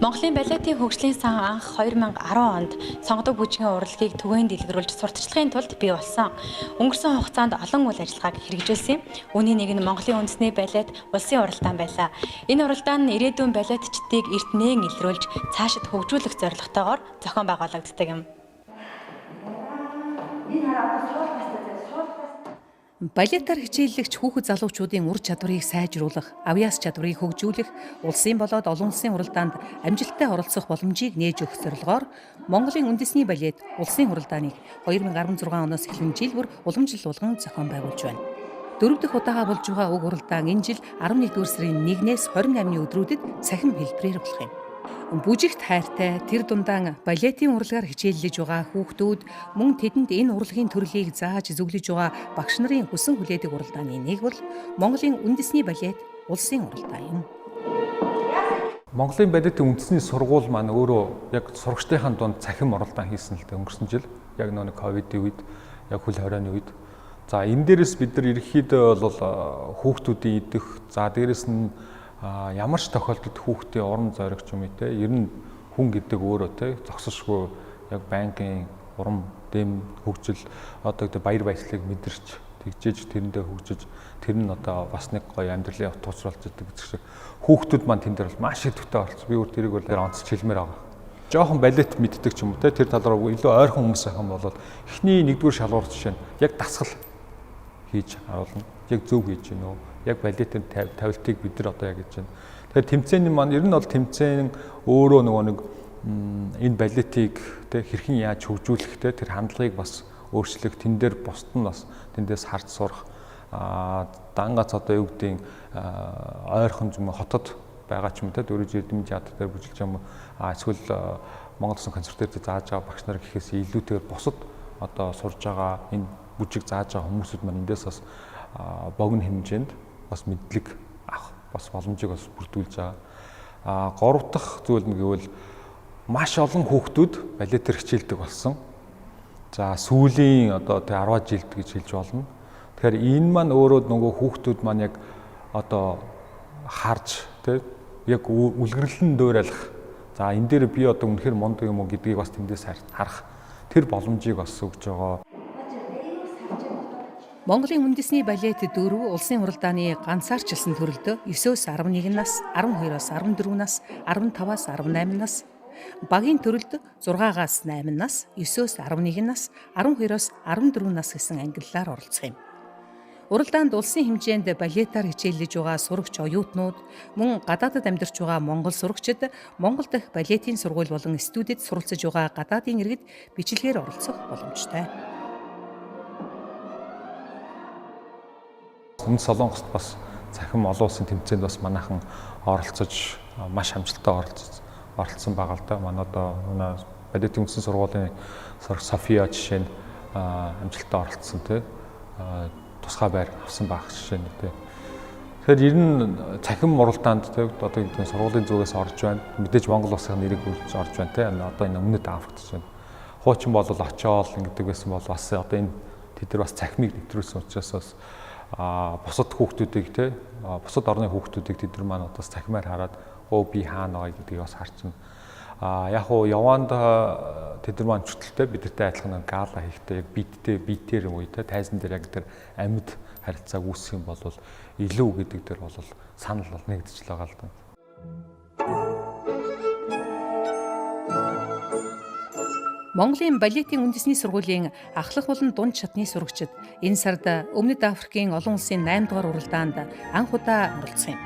Монголын балетын хөгжлийн сан анх 2010 онд сонгодог бүжгийн урлагийг түгээн дэлгэрүүлж сурталчилгын тулд бий болсон. Өнгөрсөн хугацаанд олон үйл ажиллагааг хэрэгжүүлсэн юм. Үүний нэг нь Монголын үндэсний балет улсын уралдаан байлаа. Энэ уралдаан нь ирээдүйн балетчдыг эрт нээн илрүүлж цаашид хөгжүүлэх зорилготойгоор зохион байгуулагддаг юм. Балетаар хичээллэгч хүүхэд залуучуудын ур чадварыг сайжруулах, авьяас чадварыг хөгжүүлэх, улсын болоод олон улсын уралдаанд амжилттай оролцох боломжийг нээж өгөх зорилгоор Монголын үндэсний балет улсын уралдааныг 2016 оноос эхлэн жил бүр уламжлал болгон зохион байгуулж байна. Дөрөв дэх удаага болж байгаа уг уралдаан энэ жил 11 дугаар сарын 1-ээс 28-ны өдрүүдэд цахим хэлбэрээр болох юм. Бүжигт хайртай тэр дундаа балетын урлагаар хичээллэж байгаа хүүхдүүд мөн тэдэнд энэ урлагийн төрлийг зааж зөвлөж байгаа багш нарын хүсэн хүлээдэг уралдааны нэг бол Монголын үндэсний балет улсын уралдаан юм. Монголын балетын үндэсний сургууль маань өөрөө яг сурагчдынхаа дунд цахим уралдаан хийсэн л дээ өнгөрсөн жил. Яг нэг ковидын үед, яг хөл хорионы үед. За энэ дээрээс бид нар ерөнхийдөө бол хүүхдүүдийн идэх, за дээрээс нь ямар ч тохиолдолд хүүхдийн урам зориг ч юм уу те, ер нь хүн гэдэг өөрөө те зогсошгүй яг байнгын урам дэм хөгжил одоо гэдэг баяр баясгалыг мэдэрч тэгжээж тэрэндээ хөгжиж тэр нь одоо бас нэг гоё амьдралын утга учир болж идэг гэдэг шиг хүүхдүүд маань тэн дээр бол маш идэвхтэй оролцсон. Би өөр тэрийг бол онцолж хэлмээр байгаа. Жохон балет мэддэг ч юм уу те, тэр тал руу илүү ойрхон хүмүүс байх юм бол эхний нэгдүгээр шалгуур жишээ нь яг дасгал хийж харуулна. Яг зөв хийж гинөө. Яг балетын тавилтыг бид нар одоо яг гэж байна. Тэгэхээр тэмцээний маань ер нь бол тэмцээн өөрөө нөгөө нэг энэ балетыг тэ хэрхэн яаж хөгжүүлэх тэ тэр хандлагыг бас өөрчлөх, тэн дээр бусд нь бас тэндээс харж сурах, дан гац одоо юу гэдгийг ойрхон зүм хотод байгаа ч юм те Дөрвөн Эрдэмийн театр дээр бүжиглэж юм эсвэл Монгол Улсын концерт дээр зааж байгаа багш нар гэхээс илүүтэйгээр бусад одоо сурж байгаа энэ бүжиг зааж байгаа хүмүүсүүд маань эндээс бас богино хэмжээнд бас мэдлэг авах бас боломжийг бас бүрдүүлж байгаа. Гурав дахь зүйл нь гэвэл маш олон хүүхдүүд балетээр хичээлдэг болсон. За сүүлийн одоо тэг 10 жилд гэж хэлж болно. Тэгэхээр энэ маань өөрөө нөгөө хүүхдүүд маань яг одоо харж тэг яг үлгэрлэн дуурайлах. За энэ дээр би одоо үнэхээр мундаг юм уу гэдгийг бас тэндээс харах тэр боломжийг бас өгж байгаа. Монголын үндэсний балет дөрөв улсын уралдааны ганцаарчилсан төрөлд 9-өөс 11 нас, 12-оос 14 нас, 15-аас 18 нас, багийн төрөлд 6-аас 8 нас, 9-өөс 11 нас, 12-оос 14 нас гэсэн ангиллаар оролцох юм. Уралдаанд улсын хэмжээнд балетаар хичээллэж байгаа сурагч оюутнууд, мөн гадаадад амьдарч байгаа монгол сурагчид, Монгол дахь балетын сургууль болон студид суралцж байгаа гадаадын иргэд бичлэгээр оролцох боломжтой. Өмнөд Солонгост бас цахим олон улсын тэмцээнд бас манайхан оролцож маш амжилттай оролцсон байгаа л да. Манай одоо балетын үндсэн сургуулийн София жишээ нь амжилттай оролцсон тий. Тусгай байр авсан байх жишээ нь тий. Тэгэхээр ер нь цахим уралдаанд тий одоо гэдэг нь сургуулийн зүгээс орж байна. Мэдээж Монгол улсын нэрийг үлж орж байна тий. Одоо энэ Өмнөд Африкт жишээ нь. Хуучин бол очоол ингэдэг байсан бол бас одоо энэ тэд нар бас цахимыг нэвтрүүлсэн учраас бас бусад хүүхдүүдийг те бусад орны хүүхдүүдийг тэд нар маань одоо цахимаар хараад өө би хаана байгаа гэдгийг бас харчихна. Яг уу яванд тэд нар маань чөтөлтэй бидэртэй адилхан гала хийхдээ яг биттэй битээр юм уу те тайзан дээр яг тэр амьд харилцааг үүсгэх юм бол илүү гэдэг дээр бол санал бол нэгдэж л байгаа л да. Монголын балетын үндэсний сургуулийн ахлах болон дунд шатны сурагчид энэ сард Өмнөд Африкийн олон улсын 8 дугаар уралдаанд анх удаа оролцох юм.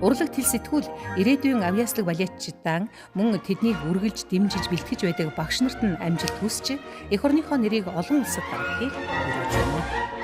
Урлаг тэл сэтгүүл ирээдүйн авьяаслаг балетчдаа мөн тэднийг үргэлж дэмжиж бэлтгэж байдаг багш нарт нь амжилт хүсч эх орныхоо нэрийг олон улсад гаргахыг өрөөж байна.